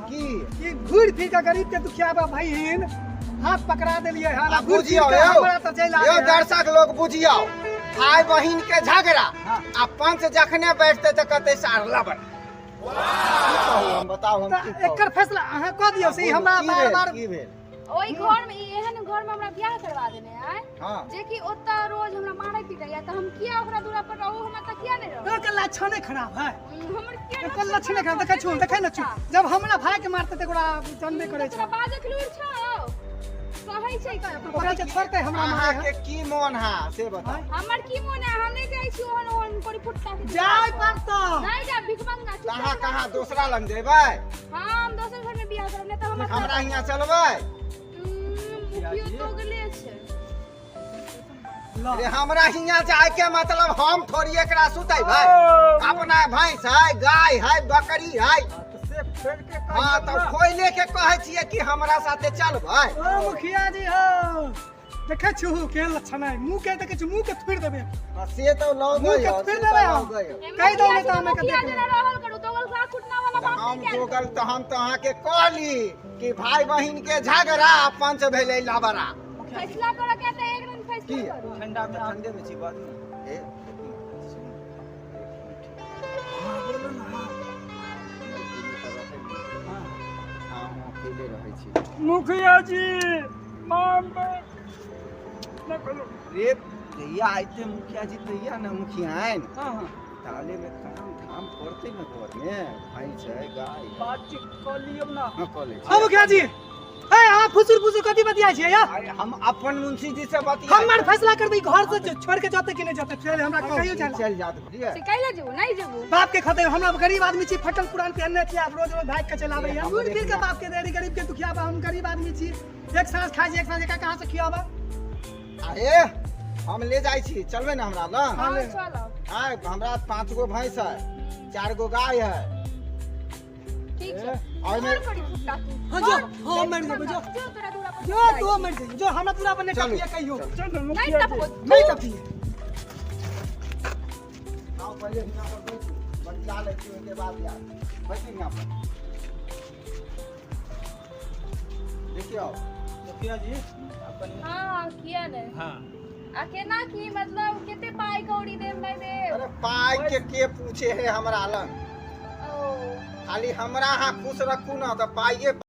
की कि घूरि फिर के गरीब के दुखिया बा बहिन हाथ पकड़ा देलियै हन आ आ घूरि फिर बुझियौ के यौ हमरा तऽ चलि यौ आबै हन। दर्शक लोग बुझियौ भाई बहिन के झगड़ा आ पंच जखने बैठते तऽ कहते सार लबड़ की कहू हम बताउ हम तऽ की कहू एकर फैसला अहाँ कऽ दियौ से ई हमरा की बार भेल बार की भेल ओहि घर में ई एहन घर में हमरा बियाह करवा देने आय हाँ जे कि ओतऽ रोज हमरा मारै पीटैया तऽ हम किया ओकरा दूरा पर रहू हमरा तऽ किया नहि रहू एकर लक्षणे खराब है हमर किया एकर लक्षणे खराब देखै छु देखै न छु जब हमरा भाई के मारते तऽ ओकरा जानबे करै तोरा छै बाजक लूर छौ कहै छै कि ओकरा के छोड़ते हमरा मारे अहाँके की मोन है से बताउ हमर की मोन है हम नहि जाइ छी ओहन ओहन कोरी फुटका के जाय पड़तो नहि जा भिखमंगा चुपचाप कहाँ कहाँ दोसरा लग जेबै हाँ हम दोसर घर में बियाह करब नहि तऽ हमर हमरा हियाँ चलबै मुखियो तो गेले छै अरे हमरा हियाँ जाय के मतलब हम थोड़ी एकरा सुतेबै अपना भैंस है गाय है बकरी है तऽ से खोलि के हाँ कहियौ तऽ ने। खोले के कहै छियै कि हमरा साथे चलबै ओ मुखिया जी हो देखै छु केहन लक्षण है मुंह के देखै छु मुंह के थुरि देबे हाँ, से तो लऽ मुँह के गयो थुरि से देबै तऽ हम। लऽ गयो कहि दौ नहि तऽ हम एकर मुखिया देख जेना रहल करू दोगल खा कुटना वाला बात हम नहि कयल दोगल तऽ हम तऽ अहाँके कहली कि भाई बहिन के झगड़ा आ पंच भेलै लबड़ा करू। फैसला करऽ के तऽ एक दिन की फैसला करू ठंडा में ठंडे में छी बात ए हाँ बोलो ना हाँ हाँ हम अकेले रहै छी मुखिया जी माम न करू रे तैया आइते मुखिया जी तैया ने मुखिया आइन हाँ हाँ ताले में काम धाम करते ने घर में भैंस है गाय है बातचीत कऽ लियौ ना हाँ कऽ लै ओ छियै। मुखिया जी ए अहाँ फुसुर फुसुर कथी बतियाइ छियै यौ अरे हम अपन मुंशी जी से बतिया हमर फैसला करबै घर से छोड़ के जते कि नहि जते चल हमरा कहियो चल चल जात बुझलियै से कैला जेबू नहि जेबू बाप के खते हमरा गरीब आदमी छी फटल पुरान पहनने छी आप रोज रोज भाग के चल आबैया घूर फिर के बाप के देरी गरीब के दुखिया बा हम गरीब आदमी छी एक साँझ खाइ छी एक साँझ एका कहाँ से खियाबा अरे हम ले जाइ छी चलबै ने हमरा लग हाँ चलब हाँ हमरा 5 गो भैंस है 4 गो गाय है ठीक छै ओहिमे छोड़ करी फुटका तू हाँ जो हाँ मर जेबो जो जो तोरा दूरा पर जो तू मर जेबो जो हमरा दूरा पर नहीं चलू, टपिए कहियो चलू। चलू नहीं मुखिया जी टपबो नहीं टपिए आओ पहिले हियाँ पर बैठू बतिया लै छी ओहिके बाद यार बैठू हियाँ पर देखियौ मुखिया जी अपन हाँ किया नहि हाँ आ केना की मतलब कते पाई कौड़ी देब नहि देब अरे पाइ के पूछे है हमरा लग ओ खाली हमरा अहाँ खुश रखू ना तऽ पाइए।